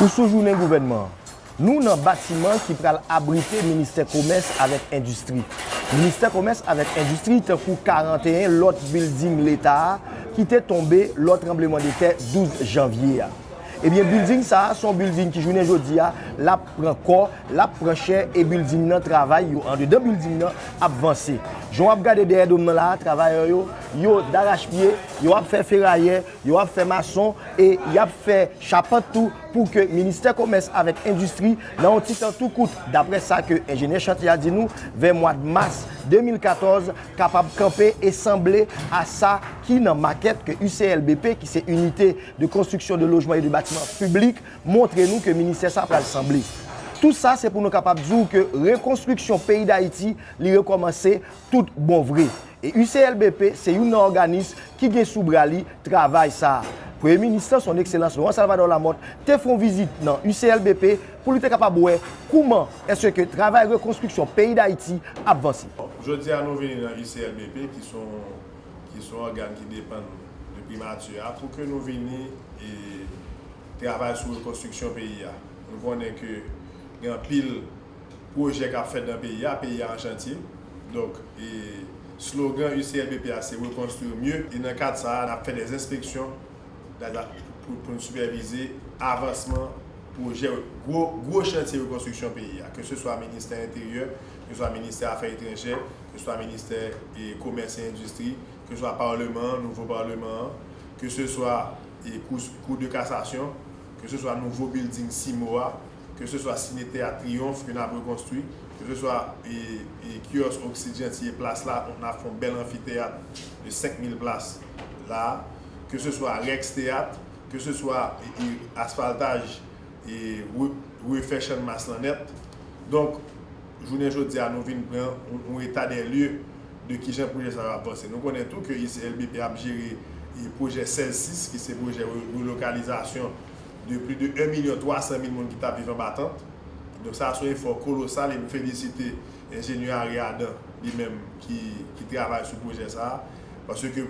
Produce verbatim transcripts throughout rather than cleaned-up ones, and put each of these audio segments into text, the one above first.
Nou sou jounen gouvènman an. Nou nan batiman ki pral abrite Ministè Komès avèk Endistri. Ministè Komès avèk Endistri, tankou karanteyen lòt bilding Leta a ki te tonbe lò tranblemanntè douz janvye a. Ebyen, bilding sa a se yon bilding ki, jounen jodi a, l ap pran kò, l ap pran chè, e bilding nan, travay yo anndedan bilding nan ap vanse. Jan w ap gade dèyè do m nan la a, travayè yo, yo darachpye, yo ap fè ferayè, yo ap fè mason, e y ap fè chapant tou, pou ke Ministè Komès avèk Endistri, nan yon ti tan tou kout, daprè sa ke enjenyè chantye a di nou, vè mwa mas de mil katòz, kapab kanpe e sanble a sa ki nan makèt ke U C L B P, ki se Unité de Construction de Logements et de Bâtiments Publics, montre nou ke ministè sa pral sanble. Tout sa, se pou nou kapab di w ke rekonstriksyon peyi Dayiti, li rekòmanse tout bon vre. E U C L B P se youn nan òganis ki gen sou bra li travay sa a. Premye Minis lan, Son Ekselans Laurent Salvador Lamothe, te fè yon vizit nan U C L B P pou li te kapab wè kouman èske ke travay rekonstriksyon peyi Dayiti ap vanse. Jodi a, nou vini nan U C L B P, ki se yon, ki se yon ògàn ki depann de primati a, pou ke nou vini e travay sou rekonstriksyon peyi a. Nou konnen ke gen anpil pwojè k ap fèt nan peyi a, peyi a an chantye. Donk, e slogan U C L B P a, se reconstruire mieux. E nan kad sa a, n ap fè dè enspeksyon pou, pou n sipèvize avansman pwojè, gwo, gwo chantye rekonstriksyon peyi a, ke se swa ministè enteryè, ke se swa ministè afè etranjè, ke se swa ministè, e, komès e endistri, ke se swa palman an, nouvo palman an, ke se swa, e, kou, kou de kasasyon, ke se swa nouvo bilding Simo a, ke se swa sine teyat Triyonf ke n ap rekonstwi, ke se swa, e, e, kiyòs Oksid Janti e plas la, n ap fè yon bèl anfiteyat de senk mil plas la, ke se swa Rex Teyat, ke se swa, e, e, asfaltaj, e, re-, refè Channmas lan nèt. Donk, jounen jodi a, nou vin pran yon, yon eta dè lye de kijan pwojè sa yo ap vanse. Nou konnen tou ke U C L B P ap jere, e, pwojè sèz sis, ki se pwojè re-, relokalizasyon de plis de en milyon twa san mil moun ki t ap viv anba tant. Donk, sa a se yon efò kolosal e m felisite enjenyè Ariadan, li menm, ki, ki travay sou pwojè sa a. Paske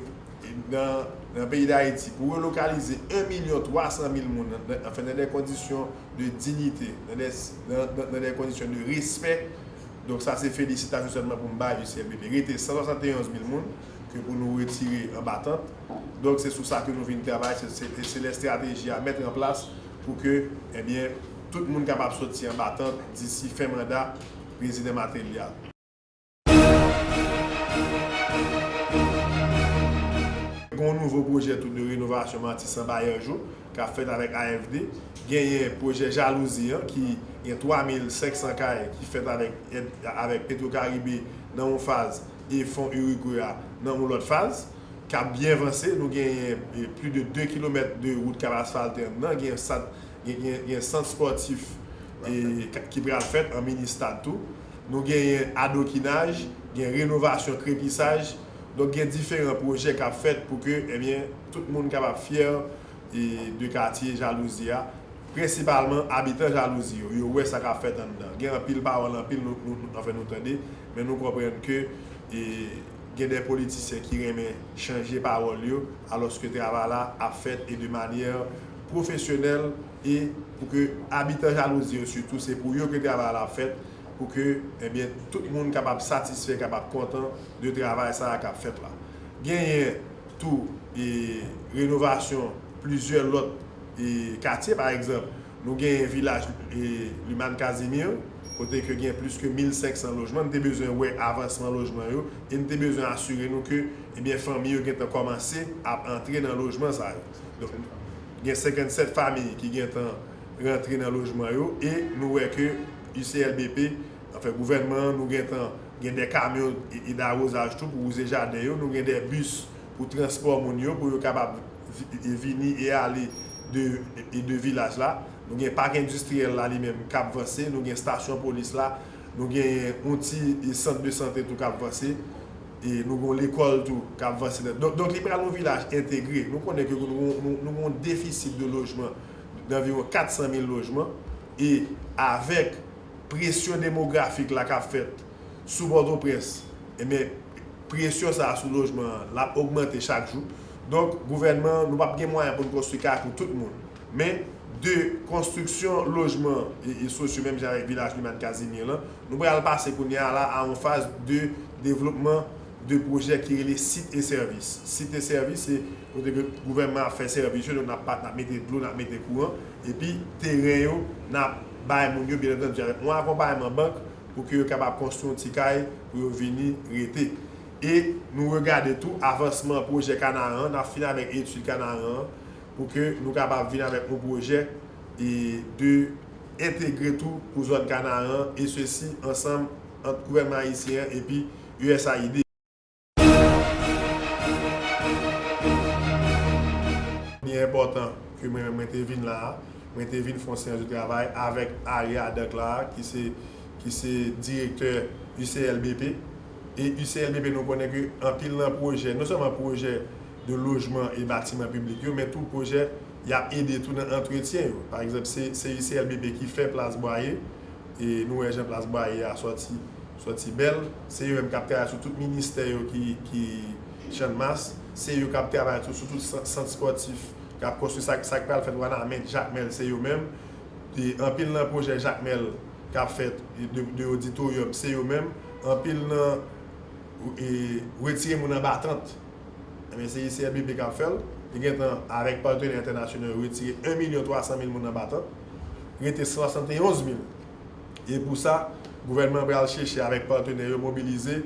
nan, nan peyi Dayiti, pou relokalize en milyon twa san mil moun nan, nan, anfen, nan de kondisyon de diyite, nan de, nan, nan, nan de kondisyon de respè. Donk, sa se felisitasyon sèlman pou m bay U C L B P. Rete san swasanteonz mil moun ke pou nou retire anba tant. Donk, se sou sa ke nou vin travay, se, se, se lè estrateji a mèt an plas pou ke, ebyen, tout moun kapab soti anba tant disi fen manda Prezidan Martelly a. Gen yon nouvo pwojè tou de renovasyon Matisan Bayejo k ap fèt avèk A F D. Genyen pwojè Jalouzi an ki gen twa mil senk san kay ki fèt avèk èd, avèk Petro Caribe nan yon faz e Fon Uruguay a nan yon lòt faz, k ap byen vanse. Nou genyen, e, plis de de kilomèt de wout k ap asfalte anndan. Gen sant, gen, gen, gen sant spòtif, e, k-, ki pral fèt an mini stad tou. Nou genyen adokinaj, gen renovasyon krepisaj. Donk, gen diferan pwojè k ap fèt pou ke, ebyen, tout moun kapab fyè, e, de katye Jalouzi a. Prensipalman, abitan Jalouzi yo, yo wè sa k ap fèt anndan. Gen anpil pawòl, anpil nou, nou, nou, anfen, nou tande, men nou konprann ke, e, gen de politisyen ki renmen chanje pawòl yo, alòske travay la ap fèt e de manyè pwofesyonèl, e pou ke abitan Jalouzi yo sitou, se pou yo ke travay la ap fèt, pou ke, ebyen, tout moun kapab satisfè, kapab kontan de travay sa a k ap fèt la. Genyen tou, e, renovasyon plizyè lòt, e, katye, pa egzanp, nou genyen vilaj, e, Lumane Casimir, kote ke gen plis ke mil senk san lojman. Nou te bezwen wè avansman lojman yo, e nou te bezwen asire nou ke, ebyen, fanmi yo gentan kòmanse ap antre nan lojman sa yo. Donk, gen senkannsèt fanmi ki gentan rantre nan lojman yo, e nou wè ke U C L B P, anfen, gouvènman an, nou gentan gen de kamyon e, e dawozaj tou pou wouze jaden yo, nou gen de bis pou transpò moun yo, pou yo kapab vi-, e vini e ale de, e de vilaj la. Nou gen pak endistriyèl la li menm k ap vanse, nou gen estasyon polis la, nou gen yon ti, e, sant de sante tou k ap vanse, e nou gen yon lekòl tou k ap vanse. Donk, donk, li pral yon vilaj entegre. Nou konnen ke nou, nou, nou gen yon defisit de lojman danviwon kat san mil lojman, e avèk presyon demografik la k ap fèt sou Pòtoprens, ebyen, presyon sa a sou lojman an, l ap ogmante chak jou. Donk, gouvènman an, nou p ap gen mwayen pou n konstwi kay pou tout moun. Men, de konstriksyon lojman e, e sosyo, menm jan avèk Vilaj Lumad Casimir lan, nou pral pase kounye a la a yon faz de devlopman de pwojè ki rele sit e sèvis. Sit e sèvis, se kote ke gouvènman ap fè sèvis yo, donk n ap pa, n ap mete dlo, n ap mete kouran, epi teren yo, n ap bay moun yo, byen antandi, avèk yon akonpayman bank pou ke yo kapab konstwi yon ti kay pou yo vini rete. E nou regade tou avansman pwojè Kanaran an, n ap fin avèk etid Kanaran an, pou ke nou kapab vin avèk yon pwojè e de entegre tou pou zòn Kanaran, e sesi ansanm ant gouvènman ayisyen an epi U S A I D. Li enpòtan ke mwen menm mwen te vin la a, mwen te vin fè yon seyans de travay avèk Ari Adank la a, ki se, ki se direktè U C L B P. E U C L B P, nou konnen ke anpil nan pwojè, non sèlman pwojè de lojman e batiman piblik yo, men tou pwojè y ap ede tou nan antretyen yo. Pa egzanp, se, se U C L B P ki fè Plas Bwaye, e nou wè jan Plas Bwaye a sòti, sòti bèl. Se yo menm k ap travay sou tout ministè yo ki, ki Channmas. Se yo k ap travay tou sou tout sant, sant spòtif k ap konstwi, sa, sa k pral fèt Wanament, Jakmèl, se yo menm. E anpil nan pwojè Jakmèl k ap fèt, e de, de oditoryòm, se yo menm. Anpil nan, e, retire moun anba tant, ebyen, se U C L B P k ap fè l. Li gentan, avèk patnè entènasyonal yo, retire en milyon twa san mil moun anba tant. Rete swasannteonz mil. E pou sa, gouvènman an pral chèche avèk patnè yo mobilize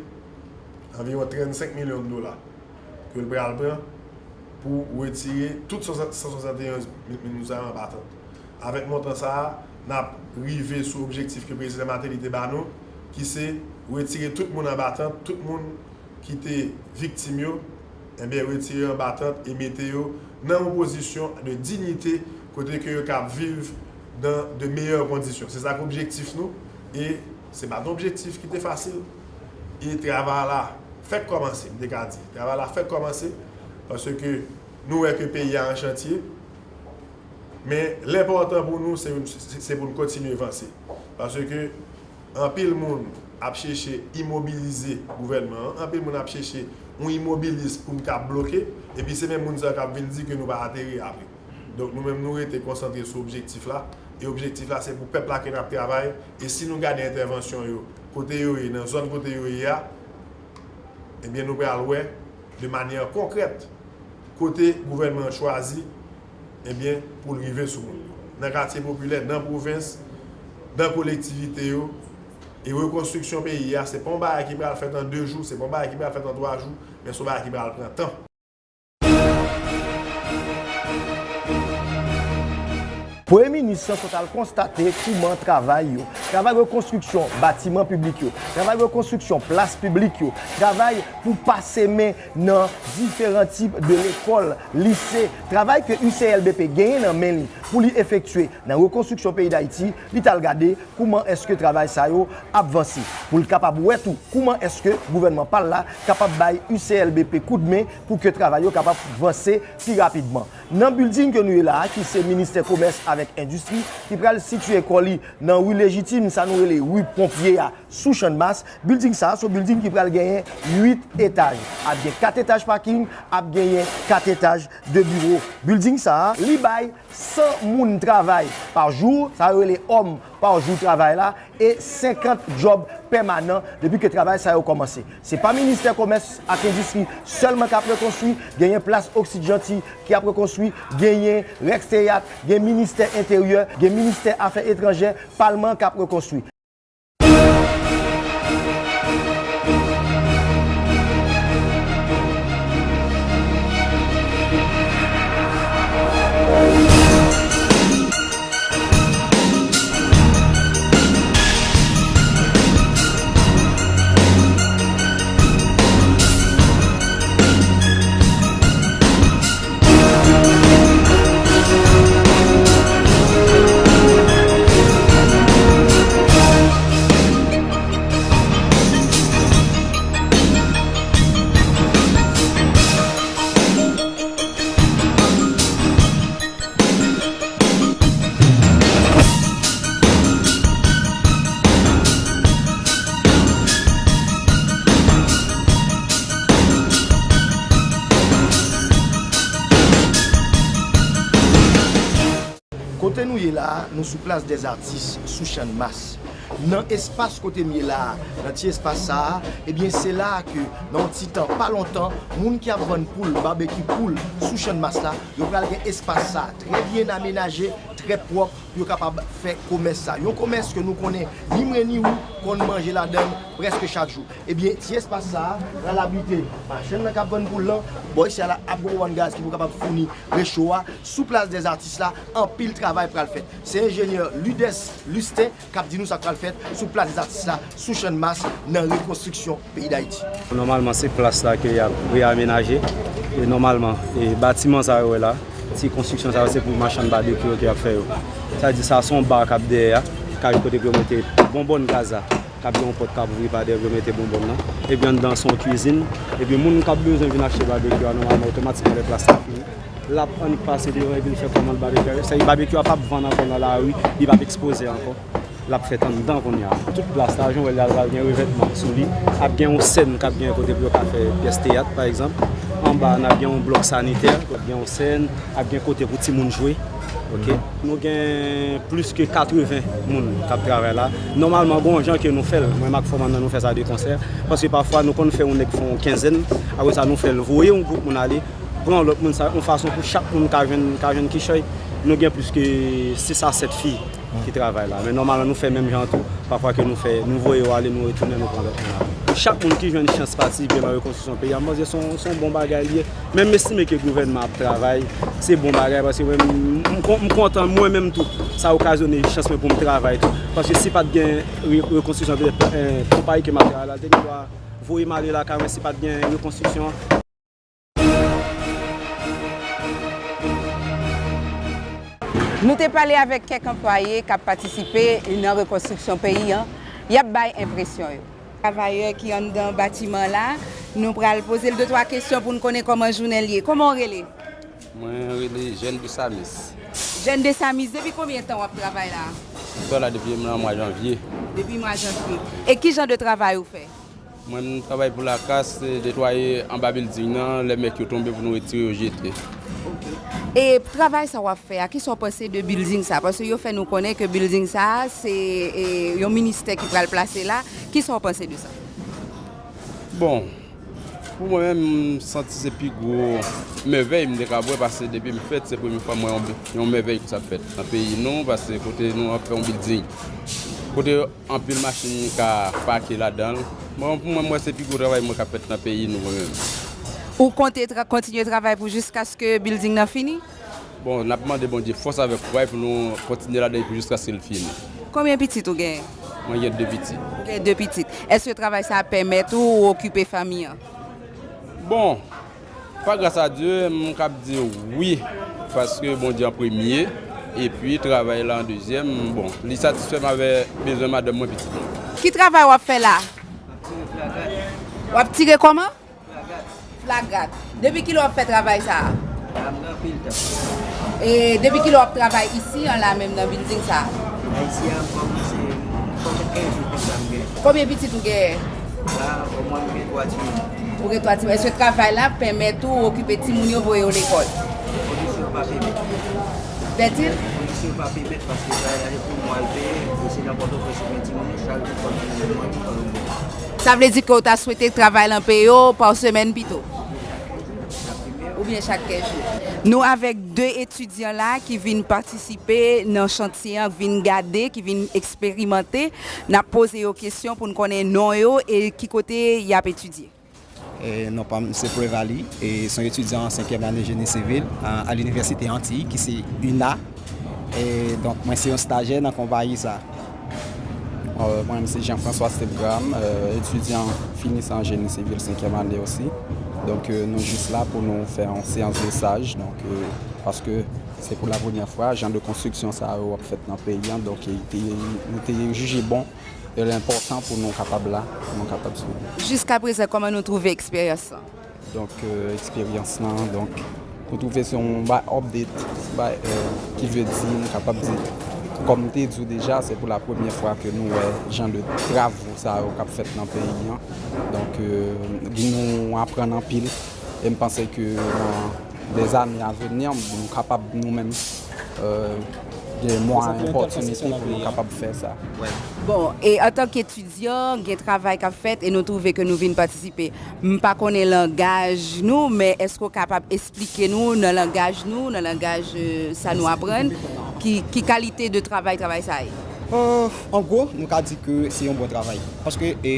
anviwon trannsenk milyon dola ke l pral pran pou retire tout san, san swasannteonz mil moun sa yo anba tant. Avèk montan sa a, n ap rive sou objektif ke Prezidan Martelly te ba nou, ki se retire tout moun anba tant, tout moun ki te viktim yo, ebyen, retire yo anba tant e mete yo nan yon pozisyon de diyite kote ke yo kab viv dans de meilleures conditions. Se sa k objektif nou, e se pa t yon objektif ki te fasil. E travay la fèk kòmanse, m te ka di. Travay la fèk kòmanse, paske nou wè ke peyi a an chantye, men l enpòtan pou nou, se, se, se pou n kontinye vanse. Paske anpil moun ap chèche imobilize gouvènman an, anpil moun ap chèche yon imobilis pou n ka bloke, epi se menm moun sa yo k ap vin di ke nou pa atere apre. Donk, nou menm, nou rete konsantre sou objektif la, e objektif la, se pou pèp la ke n ap travay, e si nou gade entèvansyon yo, kote yo ye, nan zòn kote yo ye a, ebyen, nou pral wè, de manyè konkrèt, kote gouvènman an chwazi, ebyen, pou l rive sou moun yo. Nan katye popilè, nan pwovens, nan kolektivite yo, e rekonstriksyon peyi a, se pa yon bagay ki pral fèt an de jou, se pa yon bagay ki pral fèt an twa jou, men se yon bagay ki pral pran tan. Premye minis lan sot al konstate kouman travay yo, travay rekonstriksyon batiman piblik yo, travay rekonstriksyon plas piblik yo, travay pou pase men nan diferan tip de lekòl, lise, travay ke U C L B P genyen nan men li pou li efektye nan rekonstriksyon peyi Dayiti, li t al gade kouman èske travay sa yo ap vanse, pou l kapab wè tou kouman èske gouvènman pa l la kapab bay U C L B P koudmen pou ke travay yo kapab vanse pi rapidman. Nan bilding ke nou ye la a, ki se Ministè Komès avèk Endistri, ki pral sitiye kò li nan ri Lejitim, sa nou rele ri Ponpye a, sou Channmas, bilding sa a, se yon bilding ki pral genyen uit etaj. Ap gen kat etaj paking, ap genyen kat etaj de biwo. Bilding sa a, li bay san moun travay pa jou, sa yo rele òm pa jou travay la, e senkant djòb pèmanan depi ke travay sa yo kòmanse. Se pa Ministè Komès ak Endistri sèlman k ap rekonstwi, genyen plas Oksid Janti ki ap rekonstwi, genyen Rex Teyat, gen Ministè Enteryè, gen Ministè Afè Etranjè, Palman k ap rekonstwi. Nou ye la a, nou sou Place des Artistes, sou Channmas. Nan espas kote m ye la a, nan ti espas sa a, ebyen, se la a ke, nan yon ti tan pa lontan, moun ki ap vann poul, babeki poul, sou Channmas la, yo pral gen espas sa a trè byen amenaje, trè pwòp, pou yo kapab fè komès sa. Yon komès ke nou konnen, ni mwen ni ou, konn manje ladan l prèske chak jou. Ebyen, ti espas sa a pral abrite machann nan k ap vann poul lan, bò isi a la ap gen yon wàn gaz ki pou kapab founi recho a. Sou Place des Artistes la, anpil travay pral fèt. Se enjenyè Ludes Lustin k ap di nou sa k pral fèt sou Place des Artistes la, sou Channmas, nan rekonstriksyon peyi Dayiti. Nòmalman, se plas la ke y ap reyamenaje. E nòmalman, e batiman sa yo wè la, ti konstriksyon sa yo, se pou machann babekyou yo ki ap fè yo. Sa di sa, se yon ba k ap dèyè a, k ap kote pou yo mete bonbòn gaz la, k ap gen yon pòt k ap ouvri pa dèyè pou yo mete bonbòn nan. Epi anndan, se yon kwizin. Epi moun k ap bezwen vin achte babekyou a, nòmalman, otomatikman, lè plas la fini, l ap annik pase devan epi l fè kòmand babekyou a. Sa di babekyou a p ap vann ankò nan lari, li p ap ekspoze ankò. L ap fèt anndan kounye a. Tout plas la, jan w wè l la, l pral gen revètman sou li. Ap gen yon sèn k ap gen kote pou yo ka fè pyès teyat, pa egzanp. Anba a, n ap gen yon blòk sanitè, ap gen yon sèn, ap gen kote pou timoun jwe. Ok. Nou gen plis ke katreven moun k ap travay la. Nòmalman, gen yon jan ke nou fè l, mwen menm ak fòman nan, nou fè sa de konsè. Paske pafwa, nou konn fè yon nèg fè yon kenzèn, apre sa, nou fè l voye yon gwoup moun ale, pran lòt moun sa, yon fason pou chak moun ka jwenn, ka jwenn kichòy. Nou gen plis ke sis a sèt fi ki travay la. Men nòmalman, nou fè menm jan tou. Pafwa ke nou fè, nou voye yo ale, nou retounen, nou pran lòt moun la. Pou chak moun ki jwenn chans patisipe nan rekonstriksyon peyi a, m panse se yon, se yon bon bagay li ye. Men m estime ke gouvènman ap travay, se bon bagay, paske mwen, m, m kon-, m kontan mwen menm tou. Sa okazyone chans mwen pou m travay tou. Paske si pa t gen re-, rekonstriksyon, petèt, eh, konpayi ke m ap travay la, te gen dwa voye m ale lakay mwen si pa t gen rekonstriksyon. Nou te pale avèk kèk anplwaye k ap patisipe nan rekonstriksyon peyi a. Y ap bay enpresyon yo. Travayè ki anndan batiman la, nou pral poze l de twa kesyon pou n konnen kòman jounen l ye. Kòman w rele? Mwen rele Jèn de Samis. Jèn de Samis, depi konbyen tan w ap travay la? M fè la depi nan mwa janvye. Depi mwa janvye. E ki jan de travay ou fè? Mwen, m travay pou lakas, se netwaye anba bilding nan, lè mèk yo tonbe pou nou retire yo jete. Ok. E travay sa w ap fè a, kisa w panse de bilding sa? Paske yo fè nou konnen ke bilding sa a, se, e, yon ministè ki pral plase la. Kisa w panse de sa? Bon, pou mwen menm, m santi se pi gwo mèvèy m te ka wè, paske depi m fèt, se premye fwa m wè yon, yon mèvèy konsa fèt nan peyi nou, paske kote nou ap fè yon bilding. Kote anpil machin ka pake ladan l. Bon, pou mwen, m wè se pi gwo travay mwen k ap fèt nan peyi nou menm. Ou konte tra-, kontinye travay pou jiskaske bilding nan fini? Bon, n ap mande Bondye fòs avèk kouraj pou nou kontinye ladan epi jiskaske l fini. Konbyen pitit ou genyen? Mwen gen de pitit. Ou gen de pitit. Èske travay sa a pèmèt ou okipe fanmi an? Bon, pa gras a Dye, m kab di wi, paske Bondye an premye, epi travay la an dezyèm, bon, li satisfè m avè bezwen madanm mwen, pitit mwen. Ki travay w ap fè la? W ap tire kòman? Flagrat. Depi kilè w ap fè travay sa a? La m gen anpil tan. E depi kilè w ap travay isi an la menm nan bilding sa a? La isi a, m kòmanse, m kòmanse kenz jou konsa m gen. Konbyen pitit ou genyen? La, omwen m gen twa timoun. Ou gen twa timoun. Èske travay la pèmèt ou okipe timoun yo, voye yo lekòl? Kondisyon pa pèmèt. Vètil? Kondisyon pa pèmèt paske travay la se pou mwen al peye, e se nan Pòtoprens ou gen timoun yo, chak jou fò timoun yo manje, fò yo bwè. Sa vle di ke w ta swete travay lan peye w pa semèn pito? Oubyen chak kenz jou? Nou avèk de etidyan la ki vin patisipe nan chantye an, vin gade, ki vin eksperimante. N ap poze yo kesyon pou n konnen non yo e ki kote y ap etidye. E non pa m se Prevaly, e se yon etidyan an senkyèm ane jeni sivil a, a Linivèsite Antiy, ki se UNA. E donk, mwen se yon stajè nan konpayi sa. Euh, mwen menm se Jean-François Steve Graham, euh, etidyan finisan an jeni sivil senkyèm ane osi. Donk, euh, nou jis la pou nou fè yon seyans de staj, donk, euh, paske se pou la premyè fwa jan de konstriksyon sa yo ap fèt nan peyi an, donk, e te, nou te jije bon, e l enpòtan pou nou kapab la, pou nou kapab swiv. Jiskaprezan, kòman nou twouve eksperyans lan? Donk, euh, eksperyans lan, donk, nou twouve se yon bay update, bay, euh, ki vle di, nou kapab di, kòm m te di w deja, se pou la premyè fwa ke nou wè jan de travo sa yo k ap fèt nan peyi an. Donk, euh, nou aprann anpil, e m panse ke nan lèzane avenir, nou kapab nou menm, euh, gen mwa opòtinite pou nou kapab fè sa. Bon, e antanke etidyan, gen travay k ap fèt e nou twouve ke nou vin patisipe. M pa konnen langaj nou, men èske w kapab esplike nou nan langaj nou, nan langaj euh, sa nou aprann, ki, ki kalite de travay travay sa ye? An gwo, nou ka di ke se yon bon travay. Paske e,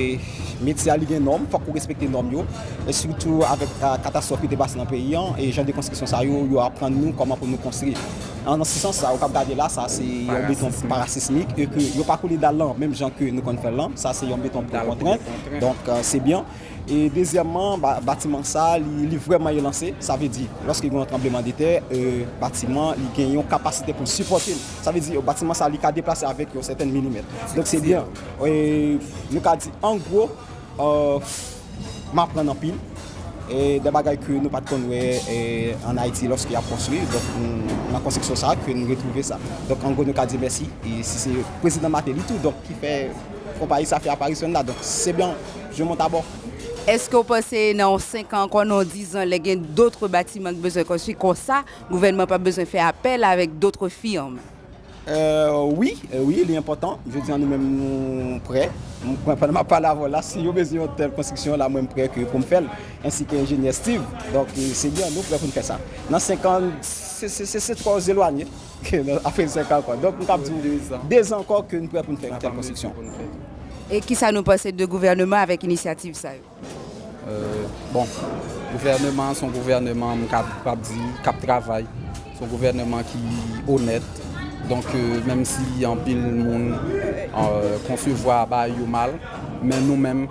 metye a li gen nòm, fòk ou respekte nòm yo. E sitou avèk katastwòf ki te pase nan peyi an, e jan de konstriksyon sa yo, yo aprann nou kòman pou nou konstri. Nan se sans sa, ou k ap gade la, sa se yon beton parasismik e ke yo pa koule dal lan menm jan ke nou konn fè l lan. Sa se yon beton pou kontrent. Donk, se byen. E dezyèmman, batiman sa, li, li vrèman elanse. Sa vle di, lòske gen yon tranbleman de tè, batiman, li gen yon kapasite pou l sipòte l. Sa vle di, batiman sa, li ka deplase avèk yon sèten milimèt. Donk, se byen. Nou ka di, an gwo, m aprann anpil. E de bagay ke nou pa t konn wè ann Ayiti lòske y ap konstwi. Donk, nan konstriksyon sa, ke nou retwouve sa. Donk, an gwo, nou ka di mèsi. E si se prezidan Martelly tou, donk, ki fè konpayi sa fè aparisyon la. Donk, se byen, je monte à bord. Èske w panse nan yon senk an ankò, nan yon dizan, lè gen dòt batiman ki bezwen konstwi konsa, gouvènman pa bezwen fè apèl avèk dòt fim? Euh, wi, euh, wi, li enpòtan. Jodi an nou menm nou prè. Mwen pandan m ap pale avè w la, si yo bezwen yon tèl konstriksyon la, mwen m prè ke pou m fè l, ensi ke enjenyè Steve. Donk, se byen, nou prè pou n fè sa. Nan senk an, se se se se twò zelwanye. Apre senk an ankò. Donk, m kab di w, dezan ankò ke n prè pou n fè yon tèl konstriksyon. E kisa nou panse de gouvènman avèk inisyativ sa yo? Bon, gouvènman an se yon gouvènman m kab di k ap travay. Se yon gouvènman ki onèt. Donk, menm si anpil moun konsevwa bagay yo mal, men nou menm,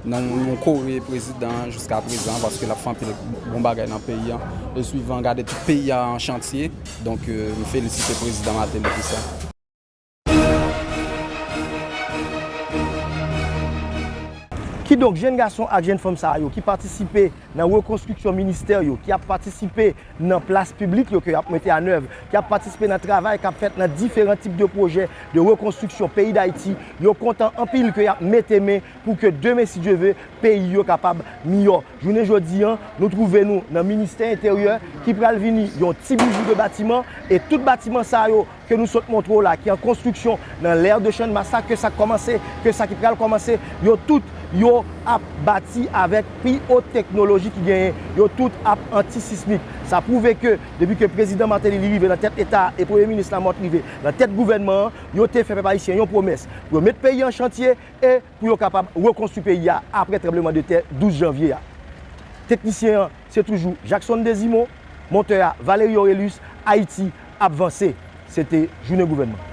nou, nou kore prezidan an jiska prezan paske l ap fè anpil bon bagay nan peyi an. E swivan gade tout peyi an an chantye. Donk, m felisite prezidan Martelly pou sa. Kidonk, jèn gason ak jèn fanm sa yo ki patisipe nan rekonstriksyon ministè yo, ki ap patisipe nan plas piblik yo ke y ap mete anèv, ki ap patisipe nan travay k ap fèt nan diferan tip de pwojè de rekonstriksyon peyi Dayiti, yo kontan anpil ke y ap mete men pou ke demen, si Dye ve, peyi yo kapab miyò. Jounen jodi an, nou twouve nou nan ministè enteryè ki pral vini yon ti bijou de batiman, e tout batiman sa yo ke nou sot montre w la, ki an konstriksyon nan lè de Channmas la, ke sa k kòmanse, ke sa ki pral kòmanse, yo tout, yo ap bati avèk pi wo teknoloji ki genyen, yo tout ap antisismik. Sa pwouve ke depi ke prezidan Martelly li rive nan tèt Eta a e premye minis Lamothe rive nan tèt gouvènman an, yo te fè pèp ayisyen yon pwomès pou yo met peyi an chantye e pou yo kapab rekonstwi peyi a apre tranbleman de tè douz janvye a. Teknisyen an, se toujou Jackson Desimon, montè a, Valery Orelus, Ayiti ap vanse. Se te Jounen Gouvènman.